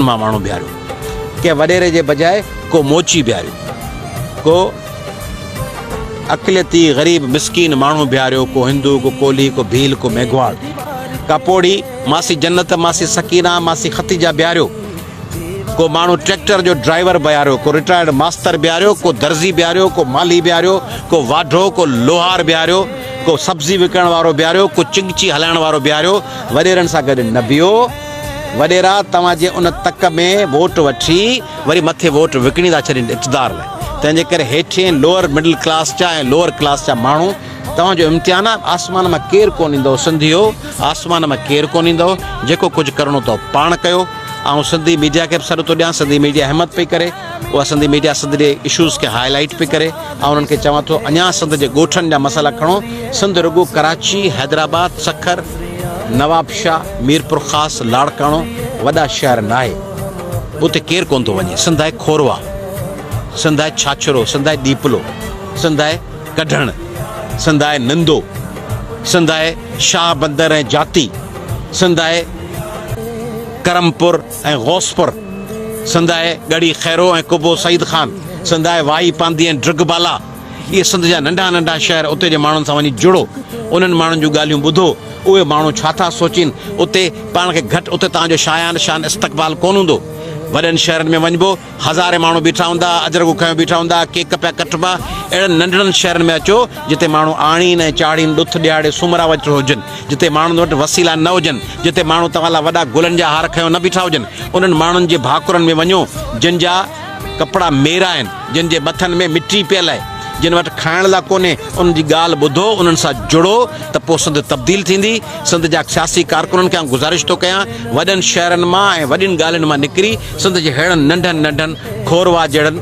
مان ماڻهو بيهاريو. ڪنهن وڏيري جي بجاء ڪو موچي بيهاريو. ڪو اقليتي غريب مسڪين ماڻهو بيهاريو، ڪو هندو، ڪو ڪولهي، ڪو ڀيل، ڪو ميگهواڙ. ڪا پوڙهي ماسي جنت، ماسي سڪينه، ماسي خديجه بيهاريو. ڪو ماڻهو ٽريڪٽر جو ڊرائيور بيهاريو، ڪو رٽائرڊ ماستر بيهاريو، ڪو درزي بيهاريو، ڪو مالهي بيهاريو، ڪو واڍو، ڪو لوهار بيهاريو، ڪو سبزي وڪڻڻ وارو بيهاريو، ڪو چنگچي هلائڻ وارو بيهاريو. وڏيرن سان گڏ نه بيهو. وڏيرا توهان جي ان تڪ ۾ ووٽ وٺي وري مٿي ووٽ وڪڻي ٿا ڇڏين اقتدار لاء. تنهن جي ڪري هيٺين لوئر مڊل ڪلاس جا ۽ لوئر ڪلاس جا ماڻهو توهان جو امتحان آ، آسمان مان ڪير ڪونه ايندو سنڌيو، آسمان مان ڪير ڪونه ايندو، جيڪو ڪجهه ڪرڻو اٿو پاڻ ڪيو. آئون سنڌي ميڊيا کي به سڏ ٿو ڏيان، سنڌي ميڊيا همت پئي ڪري، اها سنڌي ميڊيا سنڌ جي اشوز کي هاء لائيٽ پئي ڪري، آئون انهن کي چوان ٿو اڃا سنڌ جي ڳوٺن جا مسئلا کڻو، سنڌ رڳو ڪراچي، حيدرآباد، سکر، نوابشاهه، ميرپورخاص، لاڙڪاڻو وڏا شهر ناهي، اتي ڪير ڪونه ٿو وڃي، سنڌ آهي کورواهه، سنڌ آهي ڇاڇرو، سنڌ آهي ڏيپلو، سنڌ آهي ڪڍڻ، سنڌ آهي نندو، سنڌ آهي شاهه بندر ۽ جاتي، سنڌ آهي ڪرمپور ۽ غوثپور، سنڌ آهي ڳڙهي خيرو ۽ قبو سعيد خان، سنڌ آهي واهي پانڌي ۽ ڊرگهه بالا. اهي سنڌ جا ننڍا ننڍا شهر اتي جي ماڻهن سان وڃي جڙو، انهن ماڻهن جون ڳالهيون ٻڌو، اهي ماڻهو ڇا ٿا سوچين، اتي پاڻ کي گهٽ اتي توهان جو شايان شان استقبال ڪونه هوندو. وڏن شهرن ۾ وڃبو هزارين ماڻهو بيٺا هوندا، اجرڪون کنيو بيٺا هوندا، ڪيڪ پيا ڪٽبا. اهڙن ننڍڙن شهرن ۾ اچو، جتي ماڻهو آڻين ۽ چاڙهين، ڏٿ ڏيهاڙي سومرا وٽ هجن، جتي ماڻهن وٽ وسيلا نه هجن، جتي ماڻهو توهان لاء وڏا گلن جا هار کنيو نه بيٺا هجن، انهن ماڻهن جي ڀاڪرن ۾ وڃو، جن جا ڪپڙا ميرا آهن، جن جي مٿن ۾ مٽي پيل آهي، جن وٽ کائڻ لاء ڪونهي، انهن جي ڳالهه ٻڌو، انهن سان جڙو ته پوء سنڌ تبديل ٿيندي. سنڌ جا سياسي ڪارڪنن کي آئون گذارش ٿو ڪيان، وڏن شهرن مان ۽ وڏين ڳالهين مان نڪري سنڌ جي ههڙن ننڍن ننڍن کورواهه جهڙن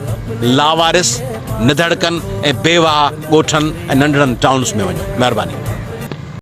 لاوارث، نڌڙڪن ۽ بيواهه ڳوٺن ۽ ننڍڙن ٽائونس ۾ وڃو. مهرباني.